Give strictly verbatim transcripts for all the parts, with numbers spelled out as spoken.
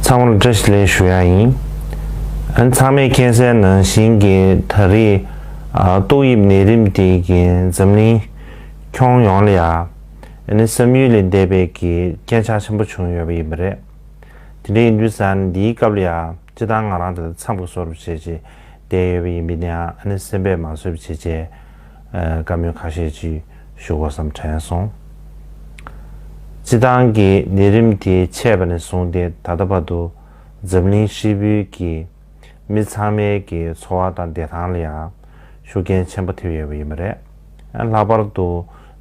ཚང་མར་བཀྲ་ཤིས་བདེ་ལེགས་ཞུ་ཡ་ཡིན། ཨ་ནི་ཚང་མས་མཁྱེན་གསལ་ནང་བཞིན་གྱི་ད་རེས་ཨ་ཏོག་དབྱིབས་ནད་རིམས་དེ་གིས་འཛམ་གླིང་ཁྱོན་ཡོངས་ལ་ཡ་ཨ་ནི་བསམ་ཡུལ་ལས་འདས་པའི་གི་སྐྱོན་ཆག་ཆེན་པོ་བྱུང་ཡོད་པ་ཡིན་པ་རེད། དེ་འདྲ་ཡིན་དུས་ཙང་འདིའི་སྐབས་ལ་ཡ་སྤྱིར་བཏང་ང་རང་དེ་ཚོ་མཚམས་ཀྱི་བཟོ་འདྲ་བྱས་བྱས་བསྡད་ཡོད་པ་ཡིན་པས་ན་ཡང་ཨ་ནི་སེམས་པས་མ་བཟོད་པ་བྱས་བྱས་ཨ་བཀའ་མོལ་ཁ་ཤས་ཅིག་ཞུ་དགོས་བསམ་དྲན་སོང་། སྤྱིར་བཏང་གི་ནད་རིམས་དེ་མཆེད་པ་ནས་བཟུང་སྟེ་ད་ལྟ་བར་དུ་འཛམ་གླིང་ཧྲིལ་པོའི་གི་མི་ཚང་མའི་གི་འཚོ་བ་དང་བདེ་ཐང་ལ་ཡང་ཤུགས་རྐྱེན་ཆེན་པོ་ཐེབས་ཡོད་པ་ཡིན་པ་རེད། ལྷག་པར་དུ་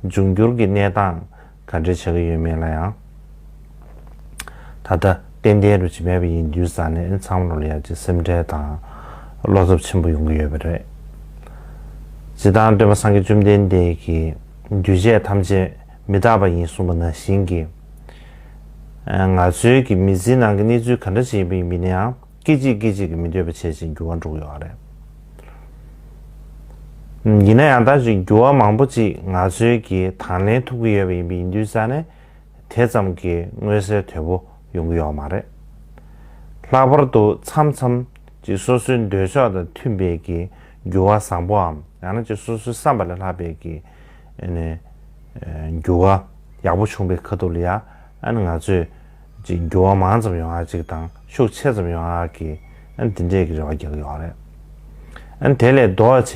འབྱུང་འགྱུར་གྱི་གནས་སྟངས་ག་འདྲ་ཆགས་ཀྱི་ཡོད་མེད་ལ་ཡང་ད་ལྟ་ཏན་ཏན་རུ་ཅིག་མེད་པ་ཡིན་དུས་ཙང་ནས་ཚང་མ་ལ་ཡང་ཅིག་སེམས་ཁྲལ་དང་བློ་འཚབ་ཆེན་པོ་ཡོང་གི་ཡོད་པ་རེད། སྤྱིར་བཏང་སྟོན་པ་སངས་རྒྱས་བཅོམ་ལྡན་འདས་ཀྱིས་འདུས་བྱས་ཐམས་ཅད་མི་རྟག་པ་ཡིན་གསུངས་པ་ནང་བཞིན་གྱི། ང་ཚོའི་གི་མི་ཚེའི་ནང་གི་གནས་ཚུལ་ག་འདྲ་ཞིག་ཡིན་པ་ཡིན་ན་ཡང་སྐད་ཅིག་སྐད་ཅིག་གིས་མི་འདོད་པ་བྱེད་ཅིང་འགྱུར་བ་འགྲོ་གི་ཡོད་རེད། ཡིན་ན་ཡང་ད་ཅིག་འགྱུར་བ་མང་པོ་ཅིག་ང་ཚོའི་གི་དང་ལེན་ཐུབ་ཀྱི་ཡོད་པ་ཡིན་པ་ཡིན་དུས་ཙང་ནས་དེ་ཙམ་གྱི་མངོན་གསལ་དོད་པོ་ཡོང་གི་ཡོད་མ་རེད། ལྷག་པར་དུ་མཚམས་མཚམས་ཀྱི་སོ་སོའི་འདོད་ཕྱོགས་དང་མཐུན་པའི་གི་འགྱུར་བ་བཟང་པོའམ་ཡང་ན་ཀྱི་སོ་སོའི་བསམ་པ་ལས་ལྷག་པའི་གི་ཨ་ནི་འགྱུར་བ་ཡག་པོ་བྱུང་པའི་ཁ་ཐུག་ལ་ཡ་ཨ་ནི་ང་ཚོས་ཀྱི་འགྱུར་བ་མང་ཙམ་ཡོང་ཡ་གཅིག་དང་ཤུགས་ཆེ་ཙམ་ཡོང་ཡ་གི་ཨ་ནི་དེ་འདྲས་ཀྱི་རེ་བ་རྒྱག་གི་ཡོད་རེད། ཨ་ནི་དེ་ལས་ལྡོག་བྱས་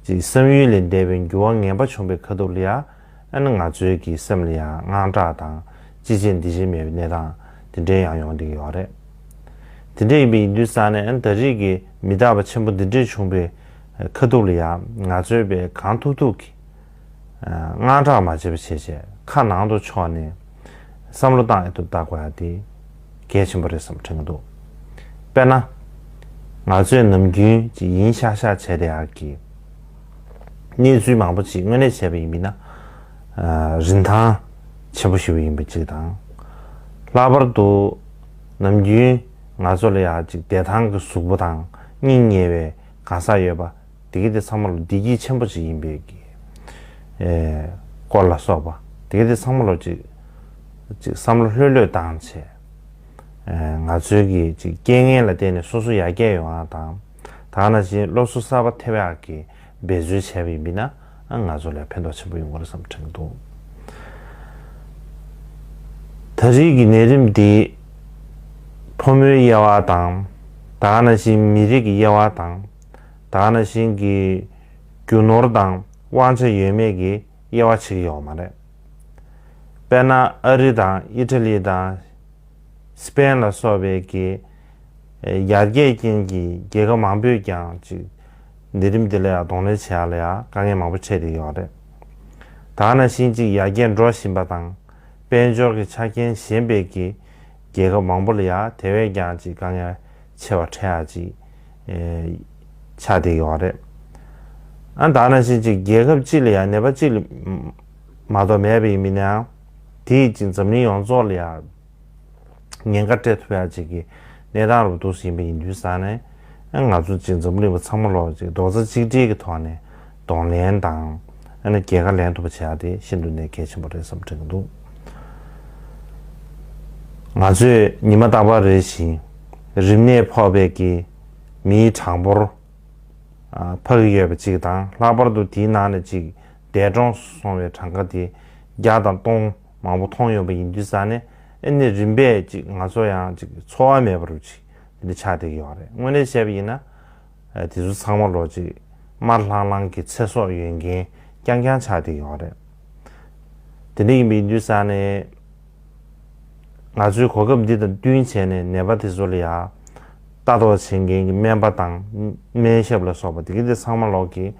ཀྱི་བསམ་ཡུལ་ལས་འདས་པའི་འགྱུར་བ་ངན་པ་བྱུང་པའི་ཁ་ཐུག་ལ་ཡ། ཨ་ནི་ང་ཚོའི་གི་སེམས་ལ་ཡང་དངངས་སྐྲག་དང་ཅི་བྱེད་འདི་བྱེད་མེད་པའི་གནས་སྟངས་དེ་འདྲའི་ཡང་ཡོང་བསྡད་ཀྱི་ཡོད་རེད། དེ་འདྲ་ཡིན་པ་ཡིན་དུས་ཙང་ནས་ཨ་ནི་ད་རེས་ཀྱི་མི་རྟག་པ་ཆེན་པོ་འདི་འདྲས་བྱུང་པའི་ཁ་ཐུག་ལ་ཡང་ང་ཚོས་པའི་གང་ཐུབ་ཐུབ་ཀྱི་དངངས་སྐྲག་མ་བྱེད་པ་བྱས་བྱས་ཁ་ནང་དུ་ཕྱོགས་ནས་བསམ་བློ་བཏང་ཨེ་ཐུབ་བཏང་དགོས་ཡ་དེ་གལ་ཆེན་པོ་རེད་བསམ་དྲན་གྱི་འདུག་དཔེར་ན། ང་ཚོས་ནམ་རྒྱུན་ཅིག་ཡིན་ཤག་ཤག་བྱས་བསྡད་ཡག་གི་གནས་ཚུལ་མང་པོ་ཅིག་དངོས་གནས་བྱས་པ་ཡིན་པས་ན། ཨ་རིན་ཐང་ཆེན་པོ་ཞིག་ཡིན་པ་ཅིག་དང་། ལྷག་པར་དུ་ནམ་རྒྱུན་ང་ཚོ་ལ་ཡག་ཅིག་བདེ་ཐང་གི་གཟུགས་པོ་དང་སྙིང་ཉེ་བའི་གང་ཟག་ཡོད་པ་དེ་ག་དེ་ཚང་མ་ལ་བདེ་སྐྱིད་ཆེན་པོ་ཅིག་ཡིན་པའི་གི་ཨེ་སྐོར་ལ་སོགས་པ་དེ་ག་དེ་ཚང་མ་ལ་ཅིག་ཅིག་བསམ་བློ་ལྷོད་ལྷོད་བཏང་བྱས། ང་ཚོའི་གི་ཅིག་རྐྱེན་ངན་ལ་བརྟེན་ནས་སོ་སོ་ཡར་རྒྱས་ཡོང་བ་དང་། ད་ག་ནང་བཞིན་སློབ་གསོ་གསར་པ་ཐེབས་ཡག་གི་འབད་རྩོལ་བྱས་པ་ཡིན་པས་ན་ང་ཚོ་ལ་ཕན་ཐོགས་ཆེན་པོ་ཡོང་གི་རེད་བསམ་དྲན་གྱི་འདུག་ད་རེས་ཀྱི་ནད་རིམས་འདི་ཕོ་མོའི་དབྱེ་བ་དང་། ད་ག་ནང་བཞིན་མི་རིགས་ཀྱི་དབྱེ་བ་དང་། ད་ག་ནང་བཞིན་གྱི་རྒྱུ་ནོར་དང་དབང་ཆ་ཡོད་མེད་ཀྱི་དབྱེ་བ་ཕྱེ་གི་ཡོད་མ་རེད། དཔེར་ན་ཨ་རི་དང་ཨི་ཊ་ལི་དང་། སི་པེན་ལ་སོགས་པའི་གི་ཡར་རྒྱས་ཅན་གྱི་རྒྱལ་ཁབ་མང་པོས་ཀྱང་ཅིག་འདི་རིམ་འདི་ལ་ཡང་གདོང་ལེན་བྱེད་ཡག་ལ་ཡང་དཀའ་ངལ་མང་པོ་འཕྲད་བསྡད་ཡོད་རེད། ད་ག་ནང་བཞིན་ཅིག་ཡར་རྒྱས་འགྲོ་བཞིན་པ་དང་དཔལ་འབྱོར་གྱི་ཆ་རྐྱེན་ཞན་པའི་གི་རྒྱལ་ཁབ་མང་པོ་ལ་ཡང་དེ་བས་ཀྱང་ཅིག་དཀའ་ངལ་ཆེ་བ་འཕྲད་ཡག་ཅིག་ཆགས་བསྡད་ཡོད་རེད། ཨ་ད་ག་ནང་བཞིན་ཅིག་རྒྱལ་ཁབ་གཅིག་ལ་ཡང་ནད་པ་གཅིག་ལ་མ་གཏོགས་མེད་པ་ཡིན་མིན་ནའང་དེས་ཅིག་འཛམ་གླིང་ཡོངས་རྫོགས་ལ་ཡང་ཉེན་ཁ་སྤྲད་ཐུབ་ཡག་ཅིག་གི་གནས་སྟངས་རུ་འདུག་ཟིན་པ་ཡིན་དུས་ཙང་ནས་ང་ཚོ་ཅིག་འཛམ་བུ་གླིང་པ་ཚང་མ་ལོག་ཅིག་རྡོག་རྩ་གཅིག་སྒྲིལ་གྱི་ཐོག་ནས་གདོང་ལེན་དང་ཨ་ནི་རྒྱལ་ཁ་ལེན་ཐུབ་པ་བྱེད་ཡག་དེ་ཤིན་ཏུ་ནས་གལ་ཆེན་པོ་རེད་བསམ་དྲན་གྱི་འདུག་ང་ཚོས་ཉི་མ་རྟག་པར་རེ་བཞིན་རིམས་ནད་ཕོག་པའི་གི་མིའི་གྲངས་འབོར་འཕར་གྱི་ཡོད་པ་གཅིག་དང་ལྷག་པར་དུ་དེའི་ནང་ནས་གཅིག་འདས་གྲོངས་སོང་བའི་གྲངས་ཀ་དེ་བརྒྱ་དང་སྟོང་མང་པོ་མཐོང་ཡོད་པ་ཡིན་དུས་ཙང་ནས་ཨ་ནི་རིམ་པས་གཅིག་ང་ཚོ་ཡང་གཅིག་འཚོ་བ་མེད་པ་རུ་གཅིག་དེ་འདྲ་ཆགས་བསྡད་ཀྱི་ཡོད་རེད། དངོས་གནས་བཤད་པ་ཡིན་ན་དེ་ཚོ་ཚང་མ་ལོག་གཅིག་དམར་ལྷང་ལྷང་གི་ཚེ་སྲོག་ཡོད་མཁན་རྐྱང་རྐྱང་ཆགས་བསྡད་ཀྱི་ཡོད་རེད། དེ་འདྲ་ཡིན་པ་ཡིན་དུས་ཙང་ནས། ང་ཚོའི་གོ་སྐབས་འདི་དང་བསྟུན་བྱས་ནས་ནད་པ་དེ་ཚོ་ལ་ཡང་ལྟ་རྟོག་བྱེད་མཁན་གྱི་སྨན་པ་དང་སྨན་ཞབས་ལ་སོགས་པ་དེ་ག་དེ་ཚང་མ་ལོག་གིས་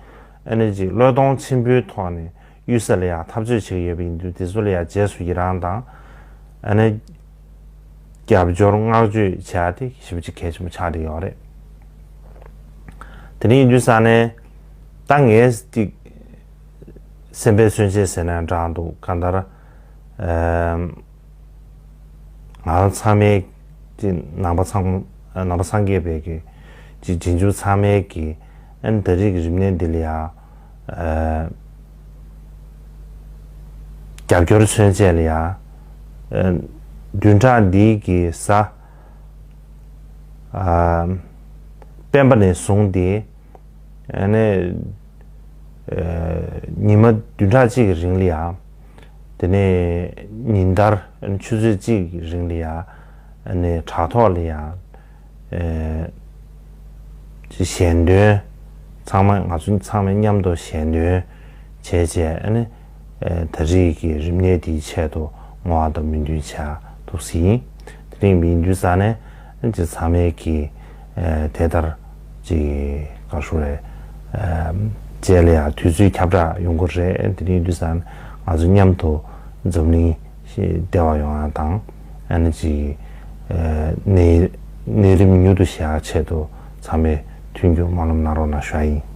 ཨ་ནི་ཅིག་བློས་གཏོང་ཆེན་པོའི་ཐོག་ནས་གཡུལ་ས་ལ་ཡང་འཐབ་རྩོད་བྱེད་ཀྱི་ཡོད་པ་ཡིན་དུས་དེ་ཚོ་ལ་ཡང་རྗེས་སུ་ཡི་རང་དང་ཨ་ནི་རྒྱབ་སྐྱོར་བསྔགས་བརྗོད་བྱེད་ཡ་དེ་ཞེ་པོ་ཅིག་གལ་ཆེན་པོ་ཆགས་བསྡད་ཡོད་རེད། དེ་འདྲ་ཡིན་དུས་ཙང་ནས་ད་ངས་ཅིག་སེམས་པའི་མཚོན་བྱེད་ཟེར་ན་འདྲ་འདུག་གང་ལྟར། ང་རང་ཚང་མའི་ཀྱི་ནང་པ་ཚང་ནང་པ་སངས་རྒྱས་པའི་གི་ཀྱི་རྗེས་འཇུག་ཚང་མའི་གི་ཨན་ད་རེས་ཀྱི་རིམས་ནད་འདི་ལ་ཡང་རྒྱབ་སྐྱོར་མཚོན་བྱེད་ལ་ཡང་བདུན་ཕྲག་འདིའི་གི་གཟའ་ ཨ། སྤེན་པ་ནས་བཟུང་སྟེ། ཨ་ནི། ཨ། ཉི་མ་བདུན་ཕྲག་གཅིག་གི་རིང་ལ་ཡ། དེ་ནས་ཉིན་ལྟར་ཆུ་ཚོད་གཅིག་གི་རིང་ལ་ཡ། ཨ་ནི་དྲ་ཐོག་ལ་ཡ། ཨ། ཞལ་འདོན། ཚང་མ་ང་ཚོ་ཚང་མས་མཉམ་དུ་ཞལ་འདོན་བྱས་བྱས། ཨ་ནི། ཨ། ད་རེས་ཀྱི་རིམས་ནད་འདིའི་ཆེད་དུ་བསྔོ་བ་དང་སྨོན་འདུན་བྱ་ཐུབ་ཟིན། དེ་རིང་མི་འདུས་ས་ནས་ཅི་ཚང་མས་ཀྱི། ཨ། དེ་ལྟར་ཅིག་ག་ཞུ་རེད། ཨ། བཅས་ལ་ཡང་དུས་ཚོད་ཁྱབ་བསྒྲགས་ཡོང་གི་རེད། དེ་རིང་འདུས་ས་ནས་ང་ཚོ་མཉམ་དུ་འཛམ་གླིང་བདེ་བ་ཡོང་ཡ་དང་། ཨ་ནི་ཅིག་ཨ། ནད་ནད་རིམས་མྱུར་དུ་ཞི་ཡ་ཆེད་དུ་ཚང་མས་མཐུན་འགྱུར་སྨོན་ལམ་གནང་རོགས་གནང་ཞུ་ཡ་ཡིན།